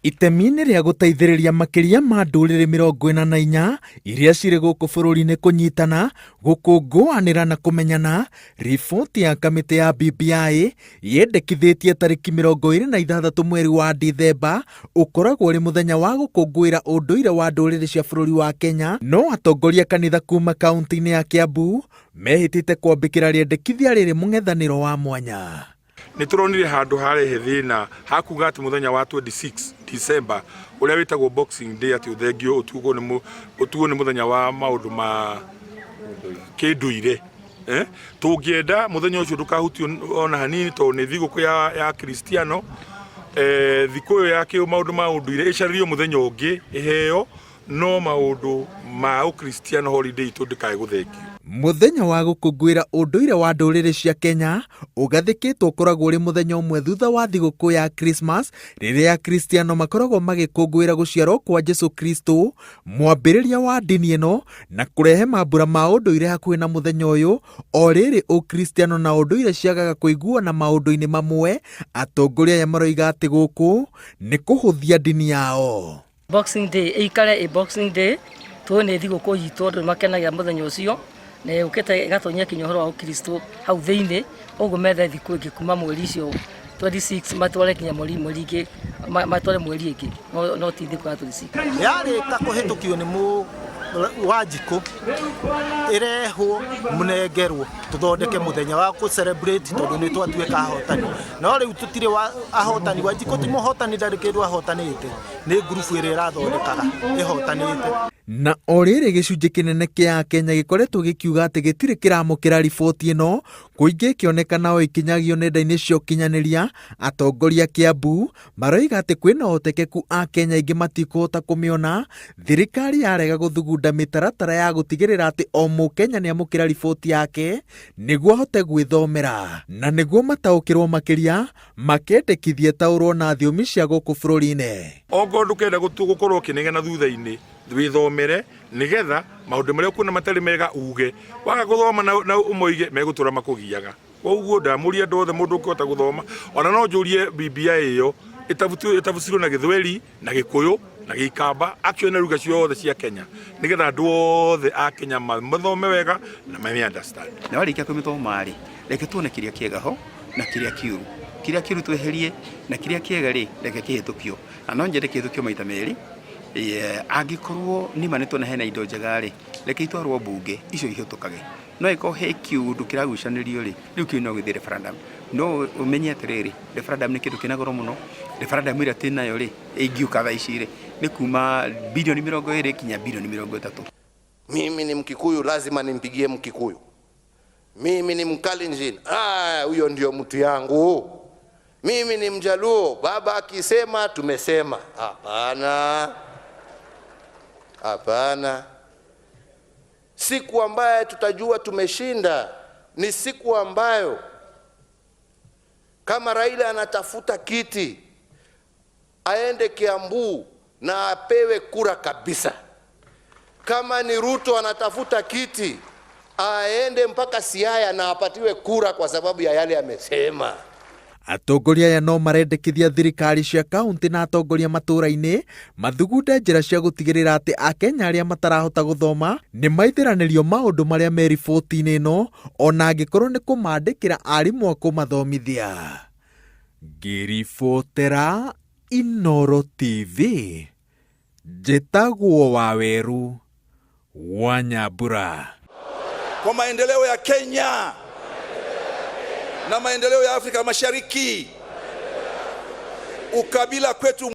Itemi-inĩ rĩa gũteithĩrĩria makĩria ma ndũrĩrĩ 44 iria cirĩ gũkũ bũrũri-inĩ kũnyitana, gũkũngũanĩra na kũmenyana, riboti ya kamĩtĩ ya BBI yendekithĩtie tarĩki 26 mweri wa Dithemba ũkoragwo ũrĩ mũthenya wa gũkũngũĩra ũndũire wa ndũrĩrĩ cia bũrũri wa Kenya. No atongoria kanitha kuma kaunti-inĩ ya Kiambu mehĩtĩte kwambĩkĩra rĩendekithia rĩrĩ mũng'ethanĩro wa mwanya. Nĩ tũronire handũ harehe thĩna hakuga atĩ mũthenya wa 26 December ũrĩa wĩtagwo Boxing Day atĩ ũthengio ũtuo nĩ mũthenya wa maũndũ ma kĩndũire. Tũngĩenda mũthenya ũcio ndũkahutio ona hanini tondũ nĩ thigũkũ ya Kristiano. Thikũ ĩyo ya maũndũ ma ũndũire ĩcarĩrio mũthenya ũngĩ ĩheo, no maũndũ ma ũkristiano holiday itũ ndĩkae gũthengio. Mũthenya wa gũkũngũĩra ũndũire wa ndũrĩrĩ cia Kenya ũgathĩkĩtwo ũkoragwo ũrĩ mũthenya ũmwe thutha wa thigũkũ ya Christmas, rĩrĩa Akristiano makoragwo magĩkũngũĩra gũciarwo kwa Jesu Kristo, mwambĩrĩria wa ndini ĩno, na kũrehe mambura ma ũndũire hakuhĩ na mũthenya ũyũ. O rĩrĩ ũkristiano na ũndũire ciagaga kũiguana maũndũ-inĩ mamwe, atongoria aya maroiga atĩ gũkũ nĩ kũhũthia ndini yao. Boxing Day ĩikare ĩ Boxing Day, tũĩ nĩ thigũkũ itũ, andũ nĩmakenagia mũthenya ũcio, na yũkĩte ĩgatonyia kinya ũhoro wa ũkristo hau thĩinĩ, ũguo methe thikũ ĩngĩ kuma mweri ũcio 26 matware kinya mweri mweri ingĩ, matware mweri ĩngĩ, no ti thikũ ya 26. Yarĩka kũhĩtũkio nĩ mũ Wanjikũ ĩrehwo mũnengerwo tũthondeke mũthenya wa kũ celebrate tondũ nĩ twatuĩka ahotani. No rĩu tũtirĩ wa ahotani, Wanjikũ ti mũhotani, ndarĩ kĩndũ ahotanĩte, nĩ ngurubu ĩrĩa ĩrathondekaga ĩhotanĩte. Na o rĩrĩ gĩcunjĩ kĩnene kĩa Akenya gĩkoretwo gĩkiuga atĩ gĩtirĩ kĩramũkĩra riboti ĩno, kũingĩ ĩkĩonekana o ĩkinyagio nenda-inĩ cia ũkinyanĩria, atongoria Kiambu maroiga atĩ kwĩna ũhotekeku Akenya aingĩ matikũhota kũmĩona thirikari yarega gũthugunda mĩtaratara ya gũtigĩrĩra atĩ o mũkenya nĩamũkĩra riboti yake nĩguo ahote gwĩthomera na nĩguo mataũkĩrwo makĩria makendekithie taũrwo na thiomi cia gũkũ bũrũri-inĩ. Ongorwo ndũkenda gũkorwo ũkĩnegena thutha-inĩ, wĩthomere nĩgetha maũndũ marĩa ũkuona matarĩ mega uge. Waga gũthoma na ũmoige megũtũra makũgiaga. Koguo ndamũria andũ othe mũndũ ũngĩhota gũthoma, ona no njũrie BBI ĩyo ĩtabucirwo na Gĩthweri na Gĩkũyũ na Gĩikamba, akĩone ruga ciothe cia Kenya nĩgetha andũ othe a Kenya mathome wega na mame understand. Na warĩkia kũmĩthoma rĩ, reke tuone kĩrĩa kĩega ho na kĩrĩa kĩũru. Kĩrĩa kĩũru tweherie na kĩrĩa kĩega rĩ, reke kĩhĩtũkio. Na no nyende kĩhĩtũkio maita merĩ. Angĩkorwo nĩma nĩ tuona hena indo njega rĩ, reke itwarwo mbunge icio ihĩtũkage. No ĩkorwo he kĩũndũ kĩragucanĩrio rĩ, rĩu kĩu no gĩthiĩ referendum. No ũmenye atĩrĩrĩ, referendum nĩ kĩndũ kĩna goro mũno. Referendum ĩrĩa twĩnayo rĩ, ĩngiũka thaa ici rĩ, nĩ kuma bilioni 20 kinya bilioni 30. Mimi ni Mkikuyu, lazima nimpigie Mkikuyu. Mimi ni Mkalenjin, huyo ndio mtu yangu. Mimi ni Mjaluo, baba akisema tumesema. Hapana, hapana. Siku ambayo tutajua tumeshinda ni siku ambayo kama Raila anatafuta kiti aende Kiambu na apewe kura kabisa. Kama ni Ruto anatafuta kiti aende mpaka Siaya na apatiwe kura kwa sababu ya yale amesema. Atongoria aya no marendekithia thirikari cia kaunti na atongoria matũũra-inĩ mathugunde njĩra cia gũtigĩrĩra atĩ Akenya arĩa matarahota gũthoma nĩ maithĩranĩrio maũndũ marĩa me riboti-inĩ ĩno, ona angĩkorwo nĩ kũmandĩkĩra arimũ a kũmathomithia. Ngĩribotera Inooro TV, njĩtagwo Waweru wa Nyambura. Kwa maendeleo ya Kenya na maendeleo ya Afrika Mashariki, ukabila kwetu